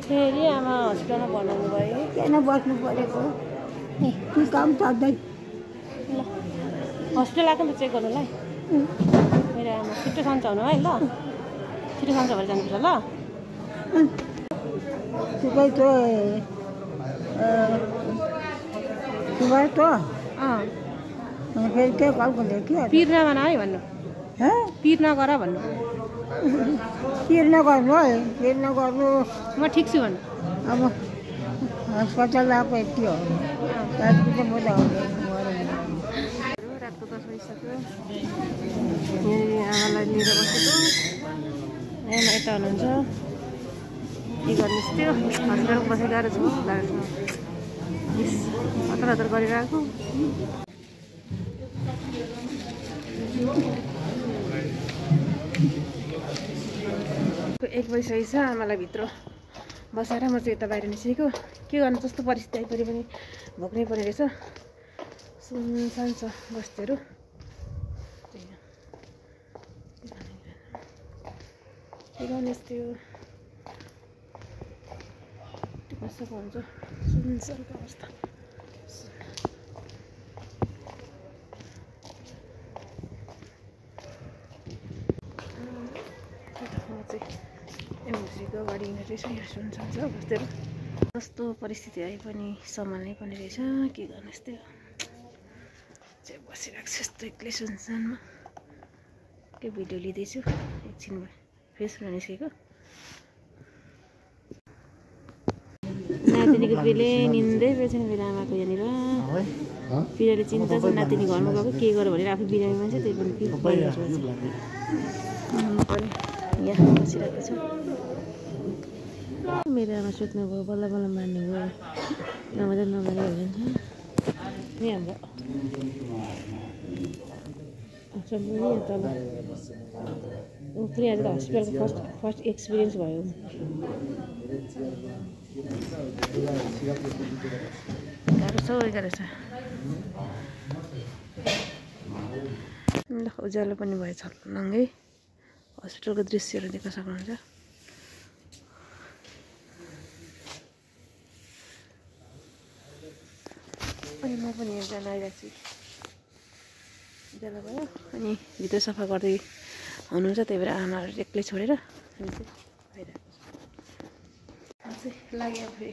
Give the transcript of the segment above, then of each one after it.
फेरि आमा हस्पिटलमा बनाउनु भयो किन बस्नु परेको काम चल्दै ल हस्पिटल आएको नि त चेक गर्नुलाई मेरो आमा छिटो सन्चो हुनु है ल छिटो सन्चो भएर जानुपर्छ ल सुकै त सुगर त फेरि के कलको के पिर नबना है भन्नु पिर नगर भन्नु पिर नगर्नु है पिर नगर्नु म ठिक छु भन्नु अब अस्पताल आएको यति हो त्यसपछि म त रातको 10 बजिसक्यो यहाँ आमालाई लिएर बसेको यहाँ यता हुनुहुन्छ के गर्नुहोस् त्यो हस्पिटल बसेर गाह्रो छ हतार हतार गरिरहेको 1 बजिसकेको छ आमालाई भित्र बसेर म चाहिँ यता बाहिर निस्केको के गर्नु जस्तो परिस्थिति आइपऱ्यो भने भोग्नै पर्ने रहेछ सुनसान छ बस्तीहरू के गर्नुहोस् त्यो कस्तो हुन्छ सुनसानको अवस्था एमसीको गाडी हिँडेर रहेछ यहाँ सुनसान छ बस्तीहरू कस्तो परिस्थिति आए पनि सम्हाल्नै पर्ने रहेछ के गर्नुहोस् त्यो चाहिँ बसिरहेको छु यस्तो एक्लै सुनसानमा के भिडियो लिँदैछु एकछिन भयो फेसबुकमा निस्केको नातिनीको बिले निन्दै रहेछ नि मेरो आमाको यहाँनिर बिराले चिन्ता छ नातिनी घरमा गएको के गर भनेर आफू बिरामी मान्छे त्यही पनि के यहाँ बसिरहेको छ मेरो आमा सुत्नु भयो बल्ल बल्ल मान्ने भयो नमाजा नमाजा भइजान्छ नि हाम्रो यहाँ तल फेरि आज त हस्पिटलको फर्स्ट एक्सपिरियन्स भयो गाह्रो छ गाह्रो छ ल उज्यालो पनि भयो छल्लङ्गै हस्पिटलको दृश्यहरू देख्न सक्नुहुन्छ अनि म पनि यहाँ जान आइरहेको छु उज्यालो भयो अनि भित्र सफा गर्दै हुनुहुन्छ त्यही भएर आमाहरू एक्लै छोडेर हामी चाहिँ आइरहेको छु लाग्यो फेरि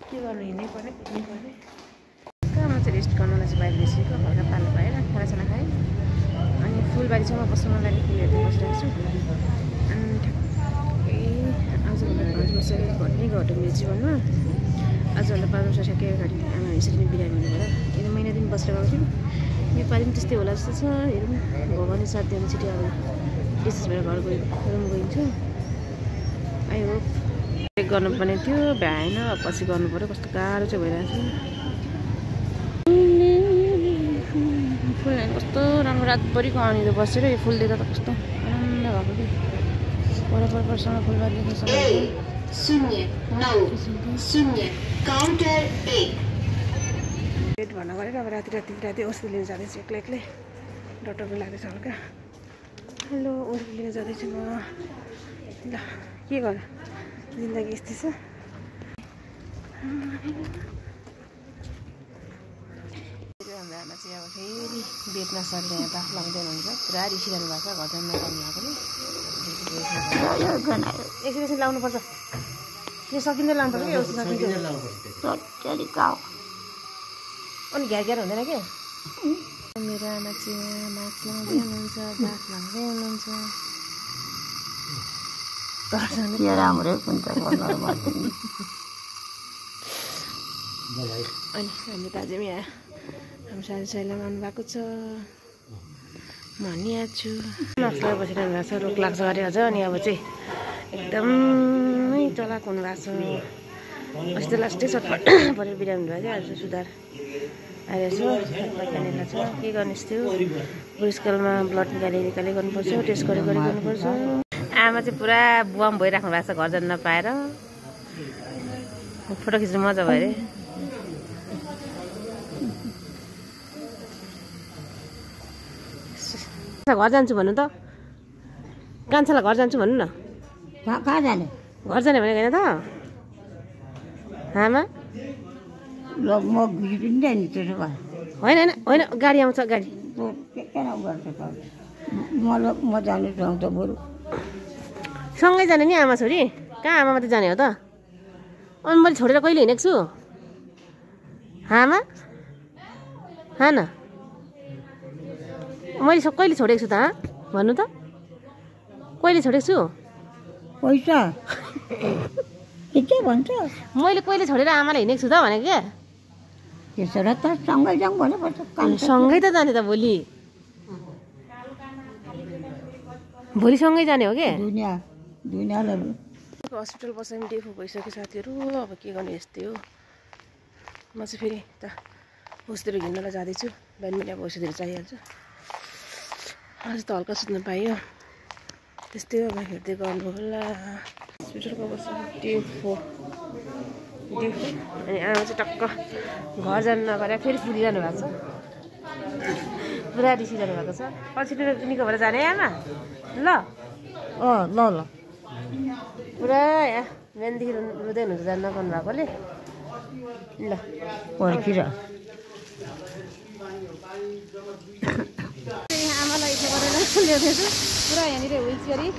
के गर्नु हिँड्नै पर्ने कुद्नै पर्ने कहाँमा चाहिँ रेस्ट गर्नलाई चाहिँ बाहिर निस्केको हल्का पानी पाएर खानासाना खाएँ अनि फुलबारीसम्म बस्नु लागि फुलहरू बसिरहेको छु अनि ठ्याक्कै आजभन्दा 5 वर्ष भन्ने घट्यो मेरो जीवनमा आजभन्दा 5 वर्ष ठ्याक्कै अगाडि आमा यसरी नै बिरामी हुनुभयो किन महिना दिन बसेर गएको थियौँ नेपाली पनि त्यस्तै होला जस्तो छ हेरौँ भगवान्ले साथ दियो भने छिटो अब विशेष भएर घर रुम गइन्छु आई होप चेक गर्नुपर्ने थियो भ्याएन पछि गर्नु पऱ्यो कस्तो गाह्रो चाहिँ भइरहेको छ फुल कस्तो राम्रो रातभरिको अनिलो बसेर यो फुल देख्दा त कस्तो आनन्द भएको कि परसँग फुलबारी देख्न पेट भर्ना गरेर अब राति औषधि लिन जाँदैछु एक्लै डक्टर पनि लाग्दैछ हल्का हेलो औषधि लिन जाँदैछु म ल के गर्नु जिन्दगी यस्तै छ हाम्रो आमा चाहिँ अब फेरि बेडमा सरेर यहाँ बाफ लगाउँदै हुनुहुन्छ पुरा रिसिरहनु भएको छ घरजनमा गर्नु भएको एकैछिन लाउनुपर्छ यो सकिँदै लानुपर्छ कि औषधि सकिन्छ अनि घ्यार हुँदैन क्या मेरो आमा चाहिँ मास्क लगाउँदै हुनुहुन्छ बाफ लगाउँदै हुनुहुन्छ अनि हाम्रो दाजु पनि यहाँ हाम्रो साथी लगाउनु भएको छ म नि यहाँ छु मास्क लगाएर बसिरहनु भएको छ रोग लाग्छ अरे अझ अनि अब चाहिँ एकदमै चलाक हुनु भएको छ अस्ति त लास्टै सटपट परेर बिरामी भयो क्या आज सुधार आइरहेको छ निकालेर छ के गर्नुहोस् त्यो बुढेसकालमा ब्लड निकाले गर्नुपर्छ टेस्ट गरे गर्नुपर्छ आमा चाहिँ पुरा बुवाम भइराख्नु भएको छ घर जान नपाएर फोटो खिच्नु मजा भयो अरे घर जान्छु भन्नु त कान्छालाई घर जान्छु भन्नु न कहाँ जाने घर जाने भनेको होइन त आमा ल म गिरिँदै नि त्यसो भए होइन होइन होइन गाडी आउँछ गाडी किन गर्छ त मलाई म जाने ठाउँ त बरु सँगै जाने नि आमा छोरी कहाँ आमा मात्रै जाने हो त अनि मैले छोडेर कहिले हिँडेको छु आमा हा न मैले कहिले छोडेको छु त भन्नु त कहिले छोडेको छु पैसा के भन्छ मैले कहिले छोडेर आमालाई हिँडेको छु त भनेको क्या त्यसो र त सँगै जाउँ भनेपछि सँगै त जाने त भोलि भोलि सँगै जाने हो क्या दुनियाँलाई हस्पिटल बसाइम डेफो भइसक्यो साथीहरू अब के गर्ने यस्तै हो म चाहिँ फेरि त होसतिर हिँड्नलाई जाँदैछु बिहान पनि अब औषधिहरू चाहिहाल्छ आज त हल्का सुत्न पाइयो त्यस्तै अब हेर्दै गर्नु होला हस्पिटलको बस्नु डेफो अनि आमा चाहिँ टक्क घर जानु नगरेर फेरि पुरिरहनु भएको छ पुरा रिसिरहनु भएको छ पछि निकोबाट जाने आमा ल ल ल पुरा यहाँ बिहानदेखि रुँदै हुनुहुन्छ जानु नगर्नु भएकोले ल पर्खिर आमालाई यसो गरेर ल्याउँदैछु पुरा यहाँनिर विलचेयर ए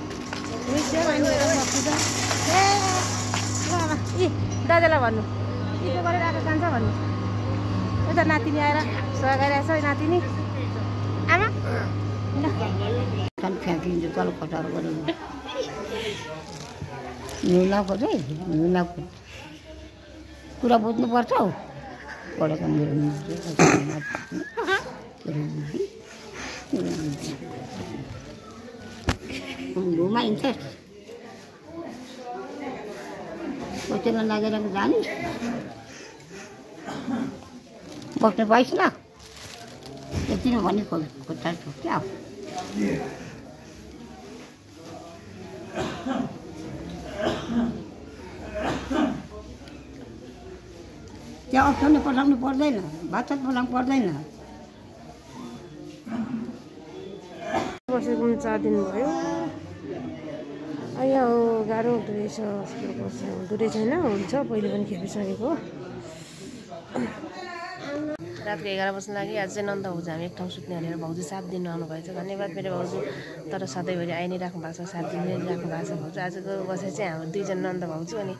आमा यी दादालाई भन्नु यसो गरेर आएको जान्छ भन्नु यता नातिनी आएर सघाइरहेको छ नातिनी आमा ल फ्याँकिन्छ तल कटार गरेर नुनाको चाहिँ नुनाको कुरा बुझ्नुपर्छ हौ पढेको मेरो घुमाइन्छ बसेर लागेर जाने बस्नु पाइस् न यति नै भने खोज्दा क्या त्यहाँ अप्ठ्याउनु पठाउनु पर्दैन भात पठाउनु पर्दैन बसेको 4 दिन भयो यहाँ गाह्रो हुँदो रहेछ हस्पिटल बस्नु हुँदो रहेछ होइन हुन्छ पहिले पनि खेपिसकेको रातको 11 बज्न लागि आज चाहिँ नन्द भाउजू हामी एक ठाउँ सुत्ने भनेर भाउजू 7 दिन आउनु भएछ धन्यवाद मेरो भाउजू तर सधैँभरि आइ नै राख्नु भएको छ 7 दिन नै राख्नु भएको छ भाउजू आजको बसाइ चाहिँ हाम्रो 2 जना नन्द भाउजू अनि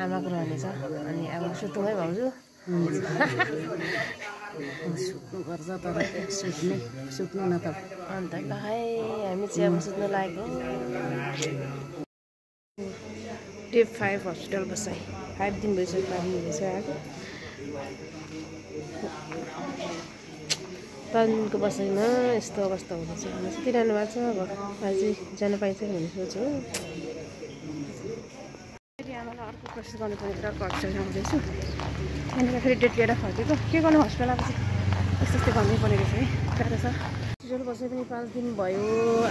आमाको रहनेछ अनि अब सुत्नु है भाउजू सुत्नुपर्छ तर सुत्नु न त अन्त ल है हामी चाहिँ अब सुत्नु लागेको डे 5 हस्पिटल बसाइ 5 दिन भइसक्यो 5 दिन भइसक्यो दिनको बसाइमा यस्तो अवस्था हुँदैछ भने सुतिरहनु भएको छ अब अझै जान पाइन्छ भन्ने सोच्छु फेरि आमालाई अर्को प्रोसेस गर्नुपर्ने कुरा अर्को हस्पिटल आउँदैछु त्यहाँनिर फेरि डेट लिएर फर्केको के गर्नु हस्पिटल अब चाहिँ यस्तो यस्तै गर्नै पर्ने रहेछ है गाह्रो छ हस्पिटल बसाइ पनि 5 दिन भयो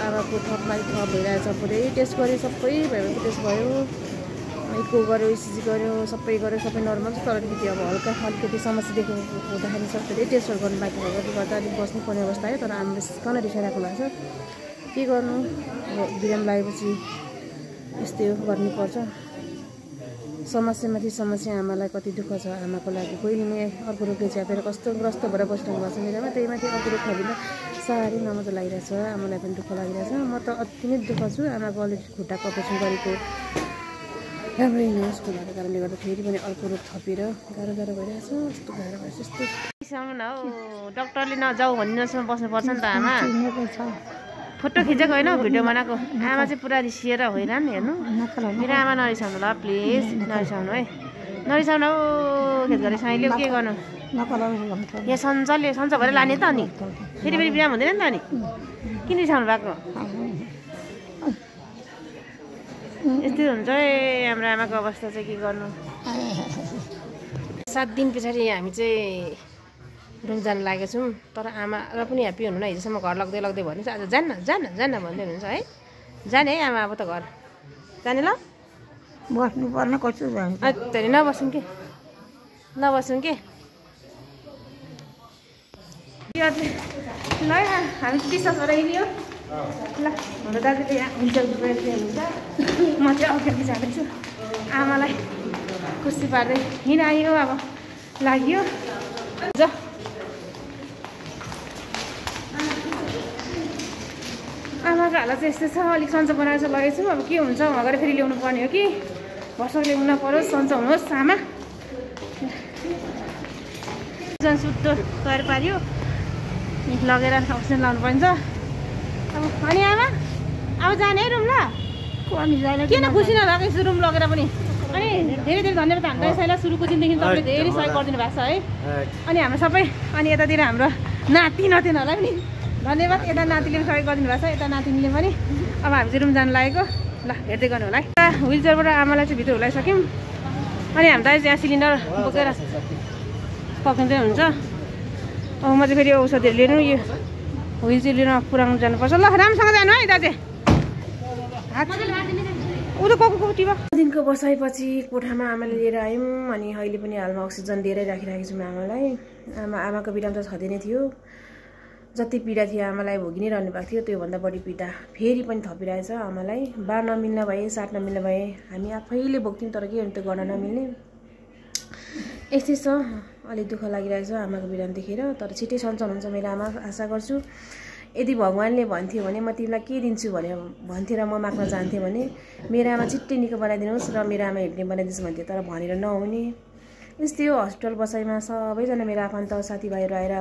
आमाको थपलाई थप भइरहेछ पुरै टेस्ट गऱ्यो सबै भएको टेस्ट भयो इको गऱ्यो इसिजी गऱ्यो सबै नर्मल छ तर अलिकति अब हल्का अलिकति समस्या देखेको हुँदाखेरि सबै टेस्टहरू गर्नु बाँकी भएकोले गर्दा अलिक बस्नुपर्ने अवस्था आयो तर आमाले कन रिसाइरहेको भएको छ के गर्नु अब बिराम लागेपछि यस्तै हो गर्नुपर्छ समस्यामाथि समस्या आमालाई कति दुःख छ आमाको लागि कोही नै अर्को रोगले च्यापेर कस्तो ग्रस्त भएर बसिरहनु भएको छ मेरोमा त्यही माथि अर्को रोग खबिँदा साह्रै नमजा लागिरहेछ आमालाई पनि दुःख लागिरहेछ म त अति नै दुःख छु आमाको अलिकति खुट्टाको अपरेसन गरेको राम्रै नहोस् भएको कारणले गर्दा फेरि पनि अर्को रोग थपेर गाह्रो भइरहेछ यस्तो गाह्रो भएछ यस्तो न हौ डक्टरले नजाऊ भन्ने नसम्म बस्नुपर्छ नि त आमा फोटो खिचेको होइन भिडियो बनाएको आमा चाहिँ पुरा रिसिएर होइन हेर्नु मेरो आमा नरिसाउनु ल प्लिज नरिसाउनु है नरिसाउनु हौ खेत गरे साइले के गर्नु यहाँ सन्चभरि लाने त अनि फेरि बिराम हुँदैन नि त अनि किन रिसाउनु भएको यस्तै हुन्छ है हाम्रो आमाको अवस्था चाहिँ के गर्नु 7 दिन पछाडि हामी चाहिँ रुम जान लागेको छौँ तर आमा र पनि ह्याप्पी हुनु न हिजोसम्म घर लग्दै भन्नुहोस् आज जान्न भन्दै हुनुहुन्छ है जाने है आमा अब त घर जाने ल बस्नु पर्ने कस्तो धेरै नबस्छौँ के ल हामी डिस्कस गरेर हिँड्यो ल हाम्रो दाजुले यहाँ हुन्छ हुनुहुन्छ म चाहिँ अगाडि जाँदैछु आमालाई कुर्सी पार्दै हिँडायो अब लाग्यो ज आमाको हालत चाहिँ यस्तै छ अलिक सन्चो बनाएर चाहिँ लगेको छु अब के हुन्छ अगाडि फेरि ल्याउनु पर्ने हो कि भर्खर ल्याउनु नपरोस् सन्चो हुनुहोस् आमा सुत्तो तयार पार्यो लगेर अक्सिजन लाउनु पर्छ अब अनि आमा अब जाने है रुम ल किन खुसी नभएको यस्तो रुम लगेर पनि अनि धेरै धेरै धन्यवाद हामीलाई यसैलाई सुरुको दिनदेखि तपाईँले धेरै सहयोग गरिदिनु भएको छ है अनि हाम्रो सबै अनि यतातिर हाम्रो नाति नातिनाहरूलाई पनि धन्यवाद यता नातिले सहयोग गरिदिनु भएको छ यता नातिनीले पनि अब हामी चाहिँ रुम जानु लागेको ल हेर्दै गर्नु होला है व्हिल चेयरबाट आमालाई चाहिँ भित्र हुलाइसक्यौँ अनि हामी दाइ यहाँ सिलिन्डर बोकेर पकाउँदै हुन्छ अब म चाहिँ फेरि औषधिहरू लिनु यो व्हिल चेयर लिन पुऱ्याउनु जानुपर्छ ल राम्रोसँग जानु है दाजु ऊ त कति भयो दिनको बसाइपछि कोठामा आमाले लिएर आयौँ अनि अहिले पनि हालमा अक्सिजन दिएरै राखिरहेको छौँ आमालाई आमाको बिराम त छँदै नै थियो जति पीडा थियो आमालाई भोगि नै रहनु भएको थियो त्योभन्दा बढी पीडा फेरि पनि थपिरहेछ आमालाई बार नमिल्न भए साट नमिल्न भए हामी आफैले भोग्थ्यौँ तर के त्यो गर्न नमिल्ने यस्तै छ अलिक दुःख लागिरहेछ आमाको बिराम देखेर तर छिट्टै सन्चो हुन्छ मेरो आमा आशा गर्छु यदि भगवान्ले भन्थ्यो भने म तिमीलाई के दिन्छु भनेर भन्थ्यो र म माग्न चाहन्थेँ भने मेरो आमा छिट्टै निको बनाइदिनुहोस् र मेरो आमा हिँड्ने बनाइदिनुहोस् भन्थ्यो तर भनेर नहुने यस्तै हो हस्पिटल बसाइमा सबैजना मेरो आफन्त साथीभाइहरू आएर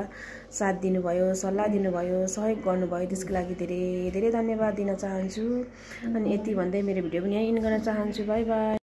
साथ दिनुभयो सल्लाह दिनुभयो सहयोग गर्नुभयो त्यसको लागि धेरै धेरै धन्यवाद दिन चाहन्छु अनि यति भन्दै मेरो भिडियो पनि यहीँ इन गर्न चाहन्छु बाई बाई।